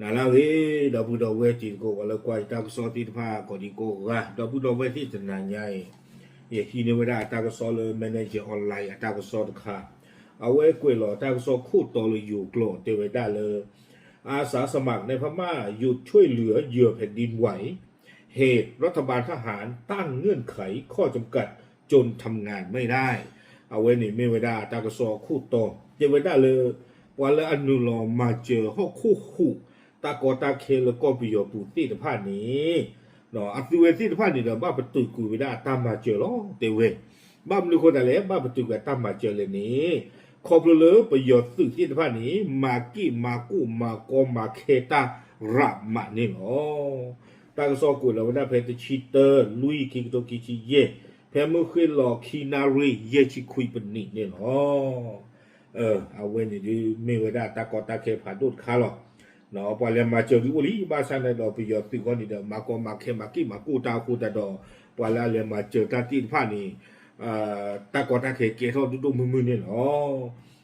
ဟါလၢအဂ့ၤ ဒီပုၢ်ဒီဝဲၢ်တံၤသကိး ပှၤလၢကွၢ်ယတၢ်ကစီၣ်သ့ၣ်တဖၣ် ကိးဒံကိးဂၤ ဒီပုၢ်ဒီဝဲၢ်သ့ၣ်တနၤညါအံၤ ယဟံးန့ၢ်ဝဲဒၣ်အတၢ်ကစီၣ်လၢ Manager Online အတၢ်ကစီၣ်တခါ, အဝဲကွဲးလီၤတၢ်ကစီၣ်ခိၣ်တီလၢယိၤကျိာ် တဲဝဲဒၣ်လၢ อาสาสมัครในพม่าหยุดช่วยเหลือเหยื่อแผ่นดินไหว เหตุรัฐบาลทหารตั้งเงื่อนไขข้อจำกัดจนทำงานไม่ได้ အဝဲန့ၣ်မ့ၢ်ဝဲဒၣ်တၢ်ကစီၣ်အခိၣ်တီ တဲဝဲဒၣ်လၢ ပှၤလၢအနုာ်လီၤမၤစၢၤဟီၣ်ခိၣ်ဟူး တၢ်ကီတၢ်ခဲလၢကီၢ်ပယီၤပူၤသ့ၣ်တဖၣ်န့ၣ် အသုဝဲသ့ၣ်တဖၣ်န့ၣ်ဒီး ဘၣ်ပတုာ်ကွံာ်ဝဲဒၣ်အတၢ်မၤစၢၤလီၤ တဲဝဲ. ဘၣ်မနုၤအဃိသတးလဲၣ် ဘၣ်ပတုာ်ကွံာ်အတၢ်မၤစၢၤလဲၣ်န့ၣ် ခီဖျိလၢပယီၤသုးသ့ၣ်တဖၣ်န့ၣ် မၤက့ၣ်မၤကိၣ်မၤကီမၤခဲတၢ်ရးမးန့ၣ်လီၤ. တၢ်ကစီၣ်ကွဲးလီၤဝဲဒၣ်ဖဲတဆံတၢ လွံၢ် ခံကထိခံဆံယဲၢ် ဖဲမုၢ်ဃ့ၢ်လီၤခံနၣ်ရံၣ် ယဲၢ်ဆံခွံပနံးန့ၣ်လီၤ. အဝဲန့ၣ်ဒုးမ့ၢ်ဝဲဒၣ်တၢ်ကီတၢ်ခဲဖးဒိၣ်တခါလီၤ. ပှၤလဲၤမၤစၢၤဒုးအိၣ်လံ ဘၣ်ဆၣ်န့ၣ်ဒီးပယီၤသုးဃီန့ၣ်ဒီး မၤကီမၤခဲမၤက့ၣ်မၤကိၣ်တၢ်အဃိသတးဒီး ပှၤလၢအလဲၤမၤစၢၤတၢ်သ့ၣ်တဖၣ်န့ၣ် တၢ်ကီတၢ်ခဲကဲထီၣ်ဒိၣ်ဒိၣ်မုၢ်မုၢ်န့ၣ်လီၤ.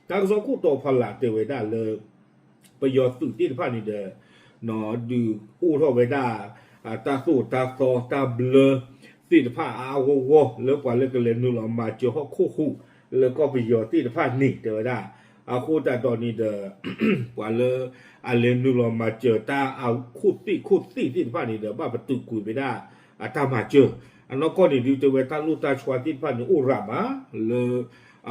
တၢ်ကစီၣ်ခိၣ်တီဖီလာ်တဲဝဲဒၣ်လၢ ပယီၤသုးသ့ၣ်တဖၣ်န့ၣ်ဒီး ဒုးအိၣ်ထီၣ်ဝဲဒၣ် တၢ်သိၣ်တၢ်သီတၢ်ဘျၢသ့ၣ်တဖၣ်အါအါဂီၢ်ဂီၢ် လၢပှၤလၢကလဲၤနုာ်လီၤမၤစၢၤဟီၣ်ခိၣ်ဟူး လၢကီၢ်ပယီၤသ့ၣ်တဖၣ်န့ၣ် တဲဝဲဒၣ်. အဃိသတးဒီးန့ၣ်ဒီး ပှၤလၢအလဲၤနုာ်လီၤမၤစၢၤတၢ်အခိၣ်သ့ၣ်ခိၣ်သ့ၣ်သ့ၣ်တဖၣ်န့ၣ်ဒီး ဘၣ်ပတုာ်ကွံာ်ဝဲဒၣ်အတၢ်မၤစၢၤ. အနီၢ်ကီၢ်န့ၣ်ဒုးတဲဝဲတၢ်လိၣ်တၢ်ဆှါသ့ၣ်တဖၣ်န့ၣ်အိၣ်ရးမး လၢ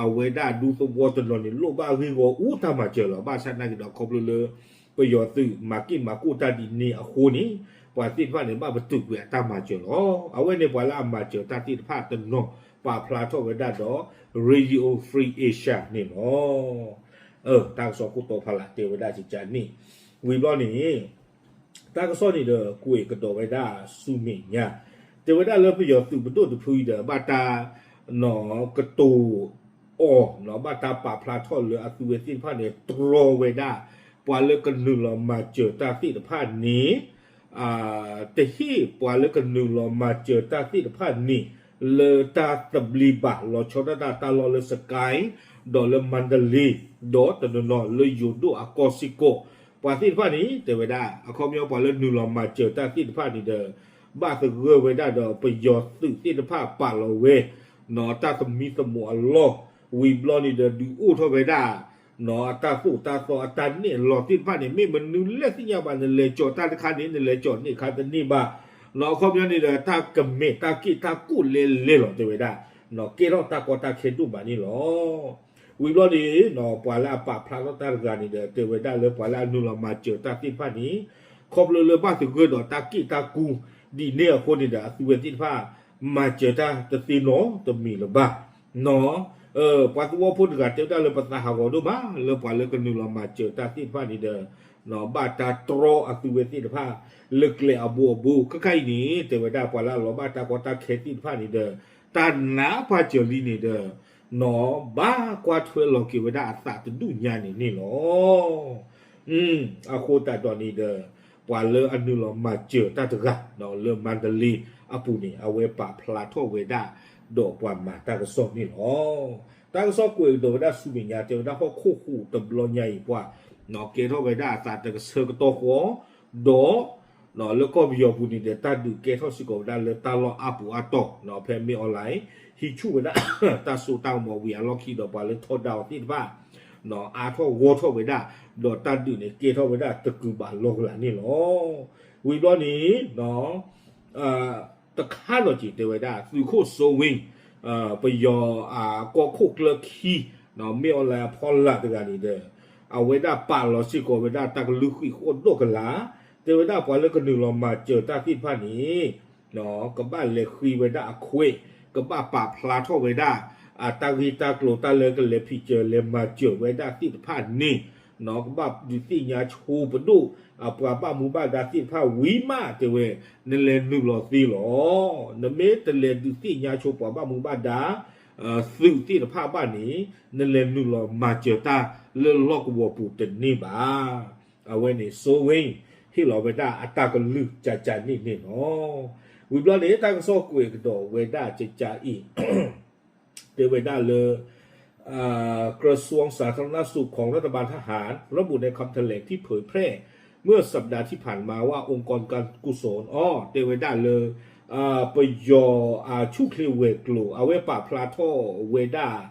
အဝဲဒၣ်ဒူသဝီတနီၤန့ၣ် လိၣ်ဘၣ်ဂ့ၢ်ဂီၢ်အူတၢ်မၤစၢၤလီၤ. ဘၣ်ဆၣ်သနာ်က့ဒီးခီဖျိလၢ ပယီၤသုးမၤက့ၣ်မၤကိၣ်တၢ်ဒ်န့ၣ်အဃိန့ၣ် ပှၤသ့ၣ်တဖၣ်န့ၣ် ဘၣ်ပတုာ်ကွံာ်အတၢ်မၤစၢၤလီၤ. အဝဲန့ၣ်ပှၤလၢအမၤစၢၤတၢ်သ့ၣ်တဖၣ်တနီၤ ပာ်ဖျါထီၣ်ဝဲဒၣ်ဒီး Radio Free Asia န့ၣ်လီၤ. တၢ်ကစီၣ်ခိၣ်တီဖီလာ်တဲဝဲဒၣ်ကကန့ၣ် ဝံၤဘျီန့ၣ် တၢ်ကစီၣ်န့ၣ်ဒီးကွဲးကဒီးဝဲဒၣ်ဆူမဲာ်ညါ တဲဝဲဒၣ်လၢပယီၤသုးပဒိၣ်တဖုအံၤဒီး ဘၣ်တၢ် ကတိၤအီၤ ဘၣ်တၢ်ပာ်ဖျါထီၣ်လၢအသုဝဲသ့ၣ်တဖၣ်န့ၣ် တြီဝဲဒၣ် ပှၤလၢကနုာ်လီၤမၤစၢၤတၢ်သ့ၣ်တဖၣ်န့ၣ် တဟ့ၣ်ပှၤလၢကနုာ်လီၤမၤစၢၤတၢ်သ့ၣ်တဖၣ်န့ၣ် လၢတၢ်သဘျ့ဘၣ် လီၤဆီဒၣ်တၢ်တၢ်လီၢ်လၢ စကဲ ဒီးလၢမါဒလ့ ဒီးတနီၤနီၤလၢယိၤဒိၣ်အကီၢ်စ့ၢ်ကီး ပှၤသ့ၣ်တဖၣ်န့ၣ် တဲဝဲဒၣ် အခီပညီပှၤလၢနုာ်လီၤမၤစၢၤတၢ်သ့ၣ်တဖၣ်န့ၣ်ဒီး ဘၣ်သဂၢၢ်ဝဲဒၣ်ဒီးပယီၤသုးသ့ၣ်တဖၣ်ပာ်လီၤဝဲ တၢ်သမံသမိးအလီၢ် ဝံၤဘျီန့ၣ်ဒီးဒုးအိၣ်ထီၣ်ဝဲဒၣ် အတၢ်သိၣ်တၢ်သီအတၢ်နဲၣ်လီၤသ့ၣ်တဖၣ်န့ၣ် မ့ၢ်မနုၤလဲၣ်သ့ၣ်ညါဘၣ် နလဲၤကၠီၤတၢ်တခါန့ၣ် နလဲၤကၠီၤန့ၢ်ခါတန့ၢ်ဘၣ် အခီပညီန့ၣ်ဒီး တၢ်ကမဲာ်တၢ်က့ၣ်တၢ်ကိၣ်လဲလဲလီၤ တဲဝဲဒၣ် ကဲထီၣ်တၢ်ကီတၢ်ခဲဒိၣ်မးန့ၣ်လီၤ. ဝံၤဘျီန့ၣ် ပှၤလၢအပာ်ဖျါထီၣ်တၢ်တဂၤန့ၣ်ဒီး တဲဝဲဒၣ်လၢပှၤလၢအနုာ်လီၤမၤစၢၤတၢ်သ့ၣ်တဖၣ်န့ၣ် ခီဖျိလၢဘၣ်သဂၢၢ်ဒီးတၢ်က့ၣ်တၢ်ကူ ဒ်န့ၣ်အဃိန့ၣ်ဒီး အသုဝဲသ့ၣ်တဖၣ် မၤစၢၤတၢ်တသ့နီတမံၤလၢၤဘၣ် ပှၤသဝီဖိတဂၤတဲဝဲဒၣ်လၢပသးဟးဂီၤဒိၣ်မး လၢပှၤလၢကနုာ်လီၤမၤစၢၤတၢ်သ့ၣ်တဖၣ်န့ၣ်ဒီး ဘၣ်တၢ်တြီအသုဝဲသ့ၣ်တဖၣ် လၢကျဲအဘိအဘိ ခဲခါအံၤန့ၣ် တဲဝဲဒၣ်ပှၤလၢအလီၤဘၣ်တၢ်ကီတၢ်ခဲသ့ၣ်တဖၣ်န့ၣ်ဒီး တၢ်နးပၢၢ်စၢၤလံန့ၣ်ဒီး ဘၣ်ကွၢ်ထွဲလီၤက့ၤဝဲဒၣ်အသးတဒူၣ်ညါန့ၣ်န့ၣ်လီၤ. အဃိသတးဒီးန့ၣ်ဒီး ပှၤလၢအနုာ်လီၤမၤစၢၤတၢ်တဂၤ လၢမါဒလ့အပူၤန့ၣ် အဝဲပာ်ဖျါထီၣ်ဝဲဒၣ် ဒီးပှၤမၤတၢ်ကစီၣ်န့ၣ်လီၤ. တၢ်ကစီၣ်ကွဲးကဒီးဝဲဒၣ်ဆူမဲာ်ညါ တဲဝဲဒၣ်ဟီၣ်ခိၣ်ဟူးတဘျီညါအံၤပှၤ ကဲထီၣ်ဝဲဒၣ်အသးတကဆၢကတီၢ်ဃီ ဒီး လၢကီၢ်ပယီၤပူၤန့ၣ်ဒီး တၢ်ဒုးကဲထီၣ်စ့ၢ်ကီးဝဲဒၣ်လၢတၢ်လီၢ်အါပူၤအါတီၢ် ဖဲမ့ၢ် online ဟံးဆူၣ်ဝဲဒၣ် တၢ်စိတၢ်ကမီၤဝံၤအလီၢ်ခံဒီး ပှၤလၢထီဒါအီၤသ့ၣ်တဖၣ် အါထီၣ်ဂီၢ်ထီၣ်ဝဲဒၣ် ဒီးတၢ်ဒုးန့ၣ် ကဲထီၣ်ဝဲဒၣ်တကုာ်ဘးလီၢ်ကလာ်န့ၣ်လီၤ. ဝံၤဘျီန့ၣ် တခါလီၤက့ၤတဲဝဲဒၣ် သုးခိၣ်စိဝ့ ပယီၤအကီၢ်ခိၣ်ကျၢၢ်ခံ မ့ၢ် online အဖီလာ်တဂၤန့ၣ်ဒီး အဝဲဒၣ်ပာ်လီၤစ့ၢ်ကီးဝဲဒၣ်တၢ်ကလုၢ်ဃံးဃီၣ်ဒီၣ်ကလာ် တဲဝဲဒၣ်ပှၤလၢကနုာ်လီၤမၤစၢၤတၢ်သ့ၣ်တဖၣ်န့ၣ် ကဘၣ်လဲၤဃ့ဝဲဒၣ်အခွဲး ကဘၣ်ပာ်ဖျါထီၣ်ဝဲဒၣ် အတၢ်ဂ့ၢ်တၢ်ကျိၤ တၢ်လၢကလဲၤဖံးစၢၤလဲၤမၤစၢၤဝဲဒၣ်သ့ၣ်တဖၣ်န့ၣ် ကဘၣ်ဒုးသ့ၣ်ညါဆိပဒိၣ် အပှၤဘၣ်မူဘၣ်ဒါသ့ၣ်တဖၣ်ဝံၤမး တဲဝဲ နလဲၤနုာ်လီၤသ့လီၤ. နမ့ၢ်တလဲၤဒုးသ့ၣ်ညါဆိပှၤဘၣ်မူဘၣ်ဒါ သုးသ့ၣ်တဖၣ်ဘၣ်န့ၣ် နလဲၤနုာ်လီၤမၤစၢၤတၢ်လၢလီၢ်ကဝီၤပူၤတန့ၢ်ဘၣ်. အဝဲန့ၣ် စိဝ့ ဟ့ၣ်လီၤဝဲဒၣ်အတၢ်ကလုၢ်ကကန့ၣ်န့ၣ်လီၤ. ဝံၤဘျီန့ၣ် တၢ်ကစီၣ်ကွဲးကဒီးဝဲဒၣ်ကကအံၤ တဲဝဲဒၣ်လၢ กระทรวงสาธารณสุขของรัฐบาลทหารระบุในคำแถลงที่เผยแพร่ เมื่อสัปดาห์ที่ผ่านมาว่าองค์กรการกุศล အီၤ တဲဝဲဒၣ်လၢ ပယီၤအဆူၣ်ချ့ဝဲၤကျိၤ အဝဲပာ်ဖျါထီၣ်ဝဲဒၣ်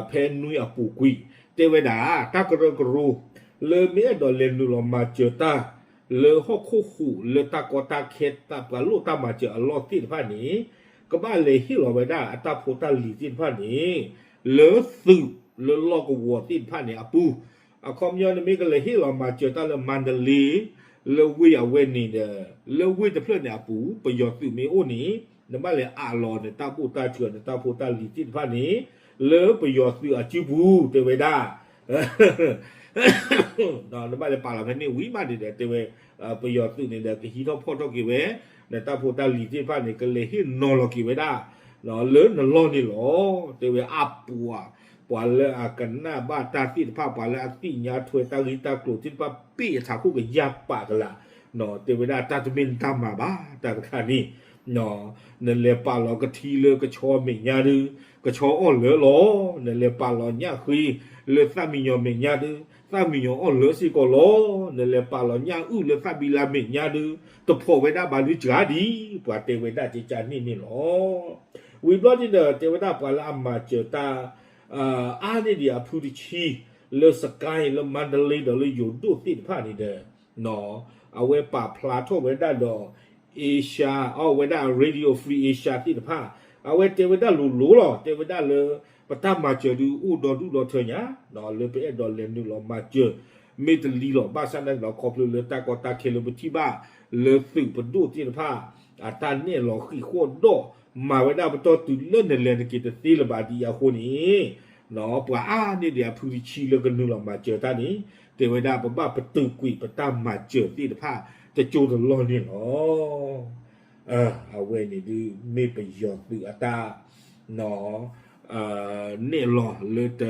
ဖဲနွံအပူၤကွံာ် တဲဝဲဒၣ် တၢ်ကရၢကရိ လၢမ့ၢ်အဲၣ်ဒိးလဲၤနုာ်လီၤမၤစၢၤတၢ် လၢဟီၣ်ခိၣ်ဟူး လၢတၢ်ကီတၢ်ခဲ တၢ်ပှၤလိၣ်တၢ်မၤစၢၤအလီၢ်သ့ၣ်တဖၣ်န့ၣ် ကဘၣ်လဲၤဟ့ၣ်လီၤဝဲဒၣ်အတၢ်ဖိတၢ်လံၤသ့ၣ်တဖၣ်န့ၣ် လၢသုးလၢလီၢ်ကဝီၤသ့ၣ်တဖၣ်န့ၣ်အပူၤ အခီပညီန့ၣ် မ့ၢ်ကလဲၤဟ့ၣ်လီၤမၤစၢၤတၢ်လၢ မါဒလ့ လၢဝ့ၢ်အဝဲန့ၣ်ဒီး လၢဝ့ၢ်တဖျၢၣ်န့ၣ်အပူၤ ပယီၤသုးမ့ၢ်အိၣ်န့ၣ် နဘၣ်လဲၤအးလီၤနတၢ်ဘိၣ်တၢ်ထၢ နတၢ်ဖိတၢ်လံၤသ့ၣ်တဖၣ်န့ၣ် လၢပယီၤသုးအစုပူၤ တဲဝဲဒၣ် နဘၣ်လဲၤပာ်လီၤဖဲန့ၣ်ဝံၤမးန့ၣ်ဒီး တဲဝဲ ပယီၤသုးန့ၣ်ဒီး ကဟံးထီၣ်ဖီၣ်ထီၣ်က့ၤဝဲ နတၢ်ဖိတၢ်လံၤသ့ၣ်တဖၣ်န့ၣ် ကလဲၤဟ့ၣ်နီၤလီၤက့ၤဝဲဒၣ် လၢနလီၢ်န့ၣ်လီၤ. တဲဝဲအပှၤ ပှၤလၢအကနၣ်ဘၣ်တၢ်သ့ၣ်တဖၣ် ပှၤလၢအသ့ၣ်ညါထွဲတၢ်ဂ့ၢ်တၢ်ကျိၤသ့ၣ်တဖၣ် ပ့ၢ်အထးခိၣ်ကယၢ်ပာ်ကလာ် တဲဝဲဒၣ်တၢ်တမ့ၢ်နတၢ်မၤဘၣ် တၢ်တခါန့ၣ် နလဲၤပာ်လီၤကထံလၢကဆီမဲာ်ညါဒု ကဆီအီၣ်လၢာ်လီၤ. နလဲၤပာ်လီၤညၣ်ဃ့လၢသၣ်မံယီၤမဲာ်ညါဒု သၣ်မံယီၤအီၣ်လၢာ်စ့ၢ်ကီးလီၤ. နလဲၤပာ်လီၤညၣ်အုၣ်လၢသၣ်ဘံလါမဲာ်ညါဒု တဖိးဝဲဒၣ်ဘၣ်ဒုစှၤဒံး ပှၤတဲဝဲဒၣ်ကကန့ၣ်န့ၣ်လီၤ. ဝံၤဘျီန့ၣ်ဒီး တဲဝဲဒၣ်ပှၤလၢအမၤစၢၤတၢ် အါန့ၢ်ဒံးအဖုတဆံ လၢစကဲ လၢမါဒလ့ ဒီးလၢယိၤဒိၣ်သ့ၣ်တဖၣ်န့ၣ်ဒီး အဝဲပာ်ဖျါထီၣ်ဝဲဒၣ်ဒီး Asia အဝဲဒၣ် Radio Free Asia သ့ၣ်တဖၣ် အဝဲတဲဝဲဒၣ်လိၤလိၤလီၤ. တဲဝဲဒၣ်လၢ ပတၢ်မၤစၢၤဒုးအိၣ်ဒီဒူၣ်ဒီထၢညါ လၢပအဲၣ်ဒိးလဲၤနုာ်လီၤမၤစၢၤ မ့ၢ်တလံလီၤ. ဘၣ်ဆၣ်သနာ်က့ဒီး ခီဖျိလၢတၢ်ကီတၢ်ခဲလၢပထံၣ်ဘၣ် လၢသုးပဒိၣ်သ့ၣ်တဖၣ် အတၢ်နဲၣ်လီၤဃံးဃီၣ်ဒီး မၤဝဲဒၣ်ပတီၢ်တုၤလၢနလဲၤနက့ၤတသ့လၢၤဘၣ်ဒ်အံၤအဃိန့ၣ် ပှၤအါန့ၢ်ဒံးအဖုတဆံလၢကနုာ်လီၤမၤစၢၤတၢ်န့ၣ် တဲဝဲဒၣ်ပဘၣ်ပတုာ်ကွံာ်ပတၢ်မၤစၢၤသ့ၣ်တဖၣ် တကၠိတလီၢ်န့ၣ်လီၤ. အဝဲန့ၣ်ဒုးမ့ၢ်ပယီၤသုးအတၢ် နဲၣ်လီၤလၢတ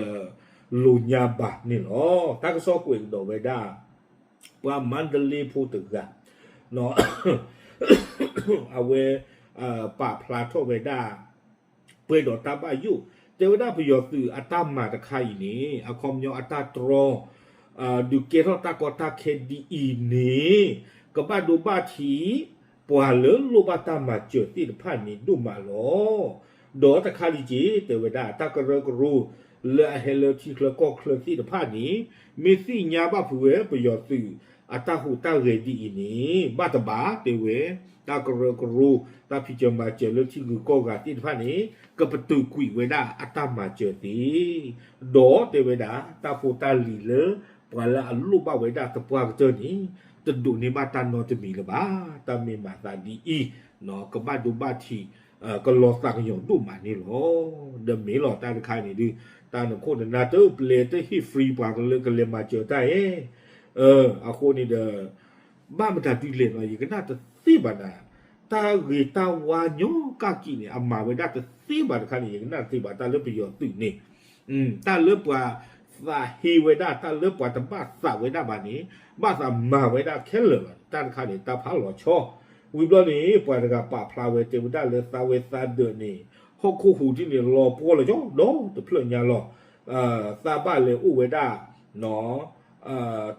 လိၤညါဘၣ်န့ၣ်လီၤ. တၢ်ကစီၣ်ကွဲးကဒီးဝဲဒၣ် ပှၤမါဒလ့ဖိတဂၤ အဝဲ ပာ်ဖျါထီၣ်ဝဲဒၣ် ပှဲၤဒီးတၢ်ဘၣ်ယိၣ် တဲဝဲဒၣ်ပယီၤသုးအတၢ်မၤတခါအံၤန့ၣ် အခီပညီအတၢ်တြီ ဒုးကဲထီၣ်တၢ်ကီတၢ်ခဲဒ်အံၤန့ၣ် ကဘၣ်ဒိဘၣ်ထံး ပှၤလၢလိၣ်ဘၣ်တၢ်မၤစၢၤသ့ၣ်တဖၣ်န့ၣ်ဒိၣ်မးလီၤ. ဒီးတခါလံက့ၤ တဲဝဲဒၣ်တၢ်ကရၢကရိ လၢအဟဲလၢထံချၢကီၢ်ချၢသ့ၣ်တဖၣ်န့ၣ် မ့ၢ်သ့ၣ်ညါဘၣ်ဖုးဝဲပယီၤသုး အတၢ်ဟူးတၢ်ဂဲၤဒ်အံၤန့ၣ် ဘၣ်တဘၣ် တဲဝဲ တၢ်ကရၢကရိ တၢ်ဖံးစၢၤမၤစၢၤလၢထံဂုၤကီၢ်ဂၤသ့ၣ်တဖၣ်န့ၣ် ကပတုာ်ကွံာ်ဝဲဒၣ်အတၢ်မၤစၢၤသ့ ဒီးတဲဝဲဒၣ် တၢ်ဖိတၢ်လံၤလၢ ပှၤလၢအလိၣ်ဘၣ်ဝဲဒၣ်သပှၢ်ကတၢၢ်န့ၣ် တဒိးန့ၢ်ဘၣ်တၢ်နီတမံၤလၢၤဘၣ်. တၢ်မ့ၢ်မၤသးဒ်အံၤ ကဘၣ်ဒိဘၣ်ထံး ကလီၤသးကညီၤဒိၣ်မးန့ၣ်လီၤ. ဒီးမ့ၢ်လီၤတၢ်တခါန့ၣ်ဒုး တၢ်နခိၣ်နနၢ်တပျဲတဟ့ၣ် free ပှၤကလၢကလဲၤမၤစၢၤတၢ်ဧါ အဃိန့ၣ်ဒီး ဘၣ်မတၤဒုးလဲၣ်နီၤ ယကနၣ်တသ့ဘၣ်နၤ, တၢ်ဂ့ၤတၢ်ဝါညီကၢ်ကံးန့ၣ် အမၤဝဲဒၣ်တသ့ဘၣ်တခါန့ၣ် ယကနၣ်တသ့ဘၣ် တၢ်လၢပယီၤသုးန့ၣ် တၢ်လၢပှၤသးဟ့ဝဲဒၣ် တၢ်လၢပှၤတဘၣ်သးဝဲဒၣ်ဘၣ်န့ၣ် ဘၣ်သးမၤဝဲဒၣ်ခဲလၢာ်လီၤ. တၢ်တခါန့ၣ် တၢ်ဖးလီၤဆီ, ဝံၤဘျီန့ၣ် ပှၤတဂၤပာ်ဖျါဝဲ တဲဝဲဒၣ်လၢသးဝဲသးဒၢးန့ၣ် ဟီၣ်ခိၣ်ဟူးဒ်န့ၣ် လီၤပှီၢ်လၢၤကၠီ ဒီတဖျၢၣ်ညါလီၤ. သးဘၣ်လဲၤအိၣ်ဝဲဒၣ်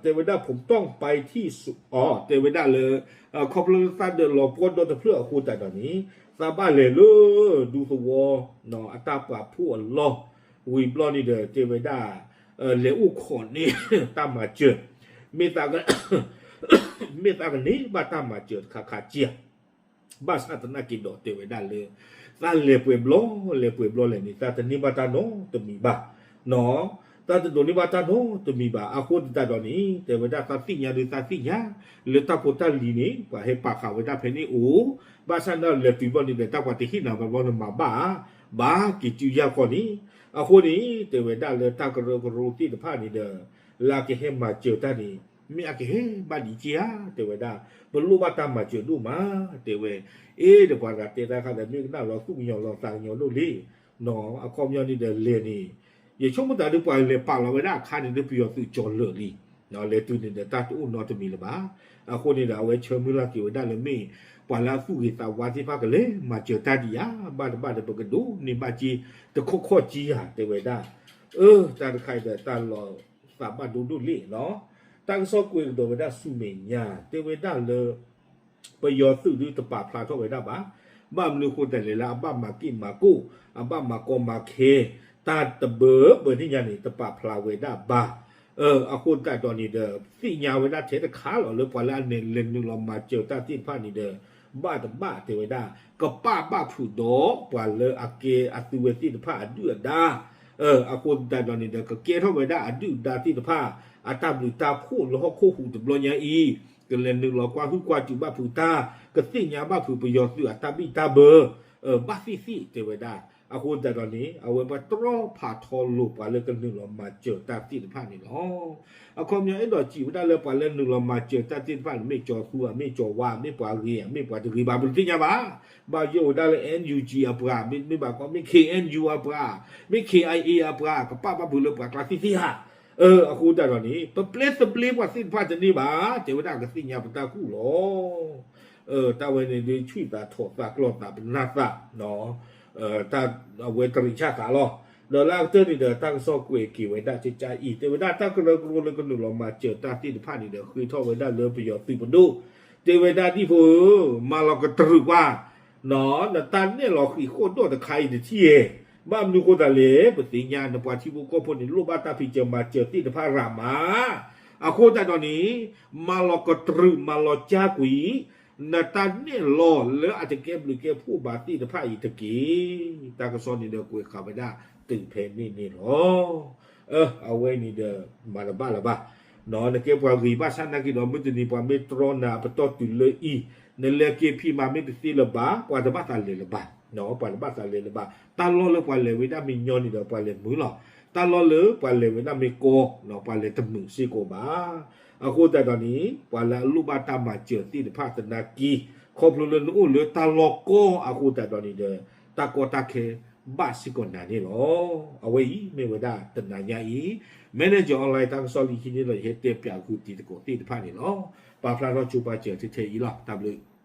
တဲဝဲဒၣ် ผมต้องไปที่สุ- အီၤ တဲဝဲဒၣ်လၢ ခီဖျိလၢသးဒၢးလီၤပှီၢ်ဒီတဖျၢၣ်အဃိသတးဒီးန့ၣ် သးဘၣ်လဲၤလၢ ဒူသဝီ အတၢ်ပာ်ဖှိၣ်အလီၢ်, ဝံၤဘျီန့ၣ်ဒီး တဲဝဲဒၣ် လဲၤအိၣ်ခိးန့ၢ် တၢ်မၤစၢၤ, မ့ၢ်သး မ့ၢ်သးကန့ၢ်ဘၣ်တၢ်မၤစၢၤတခါခါက့ဧါ ဘၣ်ဆၣ်သနာ်က့ဒီးတဲဝဲဒၣ်လၢ သးလဲၤပှဲၤဘျီ လဲၤပှဲၤဘျီလဲၣ်န့ၣ် သးတန့ၢ်ဘၣ်တၢ်နီတမံၤဘၣ်. သးတဒိးန့ၢ်ဘၣ်တၢ်နီတမံၤဘၣ်. အဃိသတးဒီးန့ၣ် တဲဝဲဒၣ်သးသ့ၣ်ညါဒုးသးသ့ၣ်ညါ လၢတၢ်ဖိတၢ်လံၤန့ၣ် ပှၤဟဲပာ်ဃာ်ဝဲဒၣ်ဖဲန့ၣ်အိၣ်, ဘၣ်ဆၣ်န့ၣ်လဲၤတုၤဘျီန့ၣ်ဒီး တၢ်ပှၤတဟ့ၣ်နၤဘၣ်ဘျီနမၤဘၣ်ဧါ, ဘၣ်က့ၤစုယၢ်ဃီန့ၣ်. အဃိန့ၣ် တဲဝဲဒၣ်လၢတၢ်ကရၢကရိသ့ၣ်တဖၣ်န့ၣ်ဒီး လၢအကဟဲမၤစၢၤတၢ်န့ၣ် မ့ၢ်အကဟဲဘၣ်ဒံးက့ဧါ တဲဝဲဒၣ်, ပလိၣ်ဘၣ်တၢ်မၤစၢၤဒိၣ်မး တဲဝဲ. အ့ ဒီးပှၤတဂၤတဲတၢ်ခါဒီး မ့ၢ်ကနၣ်လီၤသူၣ်ကညီၤလီၤသးကညီၤဒိၣ်လံ အခီပညီန့ၣ်ဒီးလဲၤန့ၣ် ယဆိကမိၣ်သးဒုးပှၤလဲၤပာ်လီၤဝဲဒၣ်အခါန့ၣ်ဒုး ပယီၤသုးကၠီၤလၢာ်လံ, လဲၤတုၤန့ၣ်ဒီးတၢ်တအိၣ်နီတမံၤလၢၤဘၣ်. အဃိန့ၣ်ဒီး အဝဲဆၢမုၢ်လၢ်က့ၤဝဲဒၣ်လၢမ့ၢ် ပှၤလၢအသူၣ်ဂ့ၤသးဝါသ့ၣ်တဖၣ်ကလဲၤမၤစၢၤတၢ်ဒံးဧါ, ဘၣ်တဘၣ်ဒီးပကဒိးန့ၢ်ဘၣ်က့ၤတခီခီက့ဧါ တဲဝဲဒၣ်. အၢ တၢ်တခါအံၤဒီးတၢ်လီၤသးဘၣ်ဒိဒိၣ်လံလီၤ. တၢ်ကစီၣ်ကွဲးကဒီးဝဲဒၣ်ဆူမဲာ်ညါ တဲဝဲဒၣ်လၢ ပယီၤသုးဒုးတပာ်ဖျါထီၣ်ဝဲဒၣ်ဘၣ်. ဘၣ်မနုၤအဃိသတးလဲၣ်လၢအဘၣ်မၤက့ၣ်မၤကိၣ်, အဘၣ်မၤကီမၤခဲ, တၢ်တဘၢဘၢန့ၣ်ညါန့ၣ် တပာ်ဖျါဝဲဒၣ်ဘၣ်. အဃိသတးဒီးန့ၣ်ဒီး သ့ၣ်ညါဝဲဒၣ်ထဲတခါလီၤ လၢပှၤလၢအလဲၤနုာ်လီၤမၤစၢၤတၢ်သ့ၣ်တဖၣ်န့ၣ်ဒီး ဘၣ်တဘၣ်တဲဝဲဒၣ် ကပာ်ဘၣ်ဖုးဒီးပှၤလၢအကဲအသုဝဲသ့ၣ်တဖၣ်အဒုၣ်အဒါ အဃိသတးဒီးန့ၣ်ဒီး ကကဲထီၣ်ဝဲဒၣ်အဒုၣ်အဒါသ့ၣ်တဖၣ် အတၢ်ဘျုးတၢ်ဖှိၣ်လၢဟီၣ်ခိၣ်ဟူးတဘျီညါအံၤ ကလဲၤနုာ်လီၤကွၢ်ဟုၣ်ကွၢ်စူၣ်ဘၣ်ဖုးတၢ် ကသ့ၣ်ညါဘၣ်ဖုးပယီၤသုးအတၢ်ဘံၣ်တၢ်ဘၢ ဘၣ်သ့ၣ်သ့ၣ်တဲဝဲဒၣ်. အဃိသတးဒီးန့ၣ် အဝဲပှၤတြီဖးထီလိာ်ပှၤလၢကနုာ်လီၤမၤစၢၤတၢ်သ့ၣ်တဖၣ်န့ၣ်လီၤ. အခီပညီအဲၣ်ဒိးစံးဝဲဒၣ်လၢပှၤလၢနုာ်လီၤမၤစၢၤတၢ်သ့ၣ်တဖၣ်န့ၣ် မ့ၢ်ကၠီၤသူဧါ မ့ၢ်ကၠီၤဝါ မ့ၢ်ပှၤဂ့ၤဧါ မ့ၢ်ပှၤတဂ့ၤဘၣ် ပတသ့ၣ်ညါဘၣ်. ဘၣ်ယိၣ်ဝဲဒၣ်လၢ NUG အပှၤ မ့ၢ်ဘၣ်ကီ မ့ၢ် KNU အပှၤ မ့ၢ် KIA အပှၤ ကပာ်ဘၣ်ဖုးလၢပှၤကျါသ့ၣ်သ့ၣ်ဧါ. အဃိသတးဒီးန့ၣ် ပပျဲသပျ့ပှၤသ့ၣ်တဖၣ်တန့ၢ်ဘၣ် တဲဝဲဒၣ်ကသ့ၣ်ညါပတၢ်ကူၣ်လီၤ. တၢ်ဝဲန့ၣ်ဒုးဆံၣ်သးထီၣ်သးကျီသးပနၢ်သး တၢ်အဝဲတရံးဆၣ်သးလီၤ. ဒီးလၢအကတၢၢ်န့ၣ်ဒီး တၢ်ကစီၣ်ကွဲးက့ၤဝဲဒၣ်ကကအံၤ တဲဝဲဒၣ်တၢ်ကရၢကရိလၢကနုာ်လီၤမၤစၢၤတၢ်သ့ၣ်တဖၣ်န့ၣ်ဒီး ဃ့ထီၣ်ဝဲဒၣ်လၢပယီၤသုးပဒိၣ် တဲဝဲဒၣ်ဒ်ဖိဧၢ, မၤလီၤကတြူာ်ကွၢ် နတၢ်နဲၣ်လီၤဃံးဃိၣ်ဒိၣ်တခါအံၤတထံၣ်ဧါ. ဘၣ်မနုၤဃိသတးလဲၣ် ပသ့ၣ်ညါနပှၤထံဖိကီၢ်ဖိန့ၣ် လိၣ်ဘၣ်တၢ်ဖံးစၢၤမၤစၢၤသ့ၣ်တဖၣ်ရၤမး. အဃိသတးဒီးန့ၣ် မၤလီၤကတြူာ်မၤလီၤကၢ်ကွံာ် နတၢ်နဲၣ်လီၤလၢအတကဲဘျုးကဲဖှိၣ်ဘၣ်သ့ၣ်တဖၣ်အံၤတက့ၢ်. တၢ်ကစီၣ်န့ၣ်ဒီးကွဲးဃာ်ဝဲဒၣ်တုၤဖဲန့ၣ်န့ၣ်လီၤ. အဝဲန့ၣ်ဒီး မၤတဘၣ်လၢၤဘၣ်. နကဲပှၤဂ့ၤဘၣ်ဆၣ်နာ်က့ဒီး မုၢ်တနံၤပှၤမ့ၢ်တြီနၤပတီၢ်တုၤလၢအံၤ နလဲၤက့ၤဖံးမၤမ့ၢ်တသ့လၢၤဘၣ် ပှၤတဘၣ်သးလဲၤလၢၤဘၣ်. ပှၤတဘၣ်သးလဲၤလၢၤဘၣ်. တၢ်လီၢ်လၢပှၤလဲၤဝဲဒၣ်မ့ၢ်ညီန့ၣ်ဒီး ပှၤလဲၤမုာ်လီၤ. တၢ်လီၢ်လၢပှၤလဲၤဝဲဒၣ်မ့ၢ်ကီ ပှၤလဲၤတမုာ်စ့ၢ်ကီးဘၣ်. အဃိသတးဒီးန့ၣ် ပှၤလၢအလိၣ်ဘၣ်တၢ်မၤစၢၤသ့ၣ်တဖၣ်သနာ်က့ ခီဖျိလၢနအိၣ်လၢတၢ်လီၢ်ကီအဃိသတးဒီးန့ၣ်ဒီး တၢ်ကီတၢ်ခဲဘၣ်စ့ၢ်ကီးနၤန့ၣ်လီၤ. အဝဲအံၤမ့ၢ်ဝဲဒၣ်တနၤညါအံၤ Manager Online တၢ်ကစီၣ်လၢဟံးန့ၢ်လီၤ ယဟဲတဲပၠးဃုာ်တံၤသကိးသ့ၣ်တဖၣ်န့ၣ်လီၤ. ပာ်ဖျါထီၣ်ဆိပာ်စၢၤထဲထဲအံၤလီၤ. တၢ်ဘျုး